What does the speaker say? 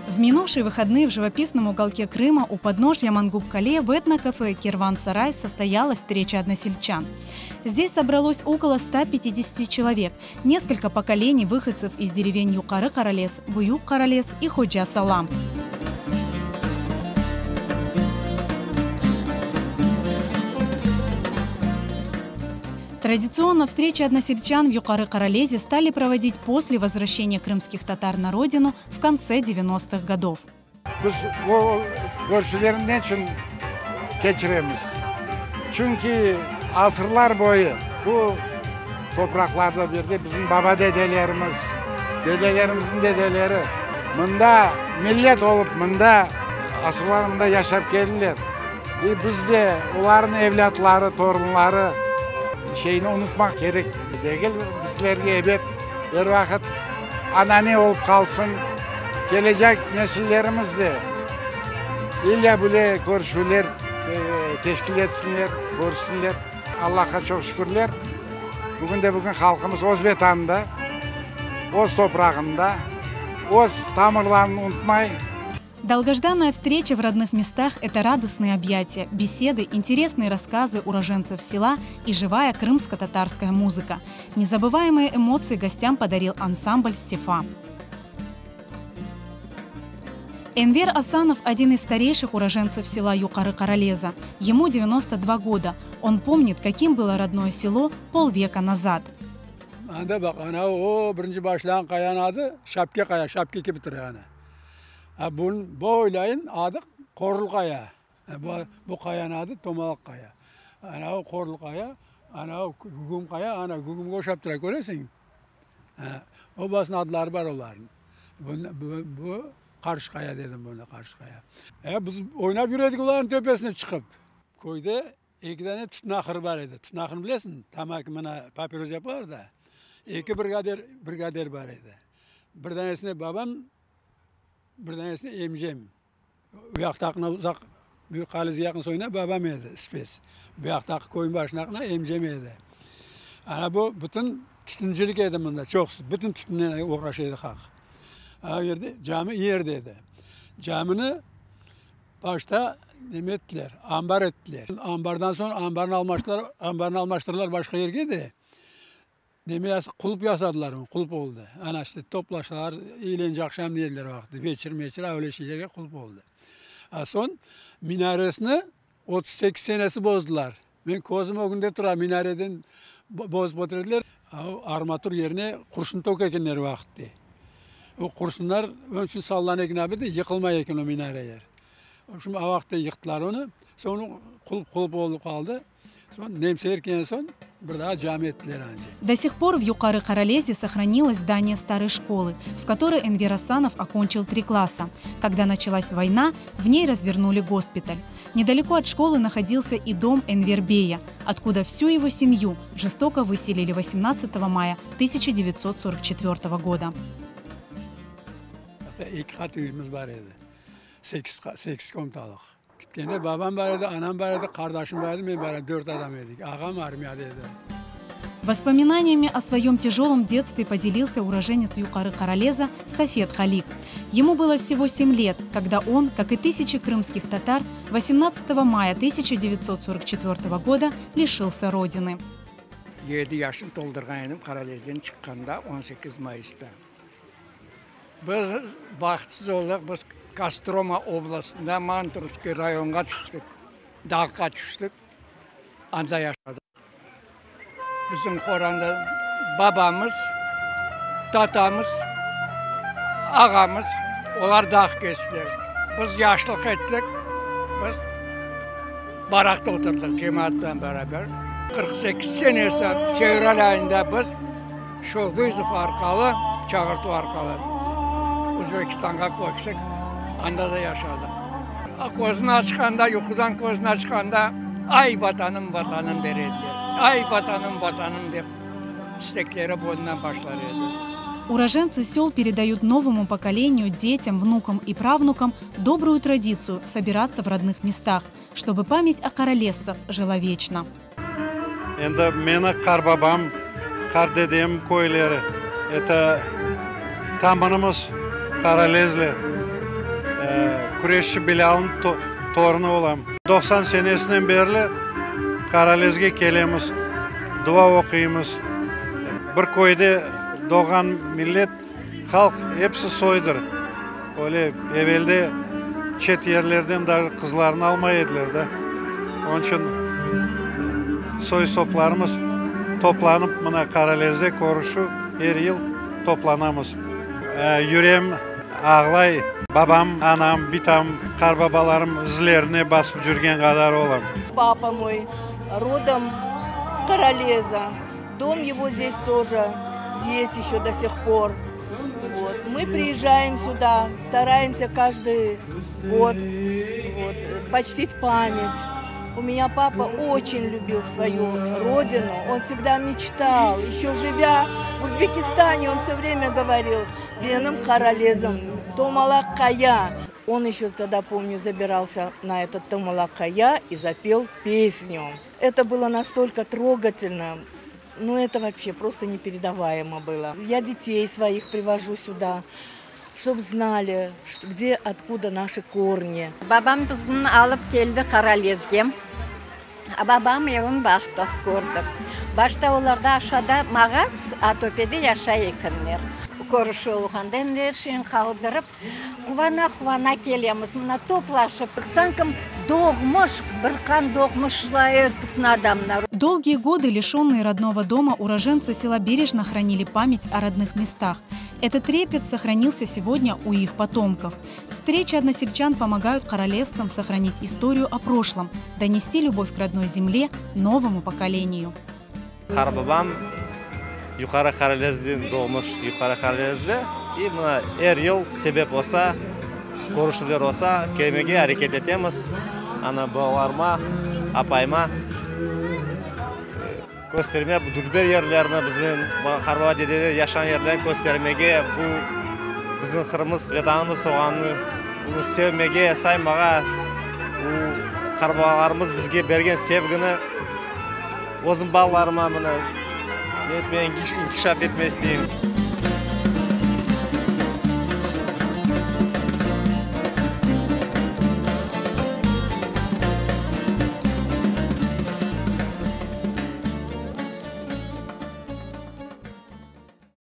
В минувшие выходные в живописном уголке Крыма у подножья Мангуп-Кале в этнокафе «Керван-Сарай» состоялась встреча односельчан. Здесь собралось около 150 человек, несколько поколений выходцев из деревень Юкары-Каралес, Буюк-Каралес и Ходжа-Салам. Традиционно встречи односельчан в Юкары-Каралезе стали проводить после возвращения крымских татар на родину в конце 90-х годов. Biz o körüşüvlerni ne içün keçiremiz? Çünki asırlar boyu bu topraqlarda bu yerde bizim baba-dedelerimiz, dedelerimizniñ dedeleri mında millet olıp mında asırlar mında yaşap keldiler. İ biz de olarnıñ evlâtları, torunları şeyni unutmaq kerek degil. Bizlerge ebet er vaqıt anane olıp qalsın, kelecek nesillerimiz de illâ böyle körüşüvler teşkil etsinler, körüşsinler. Allahqa çoq şükürler, bugünde-bugün halqımız öz Vetanında, öz toprağında, öz tamırlarını unutmay. Долгожданная встреча в родных местах – это радостные объятия, беседы, интересные рассказы уроженцев села и живая крымско-татарская музыка. Незабываемые эмоции гостям подарил ансамбль «Сефа». Энвер Асанов – один из старейших уроженцев села Юкары-Каралеза. Ему 92 года. Он помнит, каким было родное село полвека назад. Anda baq, ana o birinci başlağan qayanıñ adı Şapke qaya, şapke kibi tura ana. A bunıñ boylayın adı Qorul qaya. Bu, bu qayanıñ adı Tomalaq qaya. Ana o Qorul qaya, ana o Gügüm qaya, ana gügümge oşap tura, köresiñ? O basınıñ adları bar olarnıñ. Bu, bu, bu Qarış qaya dedim bunı, Qarış qaya. E, biz oynap yüre edik olarnıñ töpesine çıqıp. Köyde Eki dane tütün ahırı bar edi. Tütün ahırını bilesiñ, tamaki mına papiros yapalar da. Eki brigadir, brigadir bar edi. Bir danesini babam, bir danesini emcem. U yaqtaqını uzaq Büyük Qalizge yaqın soyuna babam edi, ispes. Bu yaqtaqı köyün başındaqına emcem edi. Ana bu bütün tütüncilik edi mında, çoqusı. Bütün tütünnen oğraşa edi halq. O yerde cami yerde edi. Camini Başta neme ettiler, ambar ettiler. Ambardan soñ ambarnı almaştılar, ambarnı almaştırdılar başqa yerge de, neme yasa, qulp yasadılar onı, qulp oldı. Ana işte toplaştılar, eğlence aqşam dey ediler o vaqıt, veçir meçir, öyle şeylerge qulp oldı. A soñ minaresini 38 senesi bozdılar. Men közüm ögünde tura, minareden bozıp otura ediler. Armatur yerine qurşun töke ekenler o vaqıtte. O qurşunlar onıñ içün sallana eken abi de, yıqılmay eken o minareler. Şunı o vaqıtta yıqtılar onı. Soñ qulp qulp olıp qaldı. Soñ nemseler kelgen soñ bir daa cami ettiler ance. До сих пор в Yuqarı Qaralezde сохранилось здание старой школы, в которой Энвер Асанов окончил три класса. Когда началась война, в ней развернули госпиталь. Недалеко от школы находился и дом Энвербея, откуда всю его семью жестоко выселили 18 мая 1944 года. Eki qat üyümiz bar edi, sekiz, sekiz komnatalık. Ketkende babam bar edi, anam bar edi, qardaşım bar edi, men bar edim, dört adam edik. Ağam armiyada edi. Воспоминаниями о своем тяжелом детстве поделился уроженец Юкары Каралеза Сафет Халик. Ему было всего 7 лет, когда он, как и тысячи крымских татар, 18 мая 1944 года лишился родины. Yedi yaşını toldurğan edim Qaralezden çıqqanda 18 Mayısta. Biz bahtsız oldıq, biz Kostroma oblastında Manturovskiy rayonğa tüştik, dağğa tüştik, anda yaşadıq. Bizim qoranda babamız, tatamız, ağamız, olar dağ keçtiler. Biz yaşlıq ettik, biz barakta oturdıq cemaatnen beraber. 48 senesi fevral ayında biz şu vızov arqalı, çağırtuv arqalı Özbekistanğa köçtik, anda da yaşadıq. Közüni açqanda, yuqudan közüni açqanda, Ay, Vatanım, Vatanım der ediler. Ay, Vatanım, Vatanım dep istekleri bundan başlar edi. Уроженцы сел передают новому поколению, детям, внукам и правнукам добрую традицию собираться в родных местах, чтобы память о каралезцах жила вечно. Endi meni qarbabam, qardedem köyleri, eto tamırımız Qaralezli, Küreşçi Bilâlnıñ torunı olam. 90 senesinden berli Qaralezge kelemiz, dua oquymız. Bir köyde doğğan millet, halq episi soydır. Öyle evelde çet yerlerden da qızlarnı almay ediler da. Onıñ içün soy-soplarımız toplanıp mına Qaralezde körüşüv er yıl toplanamız. Yüreğim ağlay, babam, anam, bitam, qarbabalarım izlerine basıp yürgen qadar olam. Папа мой родом с Каралеза. Дом его здесь тоже есть еще до сих пор. Вот. Мы приезжаем сюда, стараемся каждый год вот, почтить память. У меня папа очень любил свою родину, он всегда мечтал. Еще живя в Узбекистане, он все время говорил «Benim Qaralezim, Tomalaq Qaya». Он еще тогда, помню, забирался на этот Tomalaq Qaya и запел песню. Это было настолько трогательно, ну это вообще просто непередаваемо было. Я детей своих привожу сюда, чтобы знали, где, откуда наши корни. Babam bizni alıp keldi Qaralezge. Babam evin baqtıq, kördik. Başta olarda aşağıda mağaz, a töpede yaşay ekenler. Körüşüv olğanda endi er şeyni qaldırıp, quvana-quvana kelemiz. Mına toplaşıp, sanki doğmuş, bir qan doğmuşlar bütün adamlar. Долгие годы лишенные родного дома уроженцы села бережно хранили память о родных местах. Этот трепет сохранился сегодня у их потомков. Встречи односельчан помогают каралезцам сохранить историю о прошлом, донести любовь к родной земле новому поколению. Qartbabam Yuqarı Qaralezden doğmuş Yuqarı Qaralezde. И mına er yıl sebep olsa, körüşüvler olsa, kelmege areket etemiz. Ana balalarıma, apayıma kösterme bu dülber yerlerni bizim qartbaba dedeler yaşağan yerlerni köstermege, bu bizim Qırımımız, Vetanımız olğanını bunı sevmege, saymağa, bu qartbabalarımız bizge bergen sevgini özüm balalarıma mına etmege, inkişaf etmege isteyim.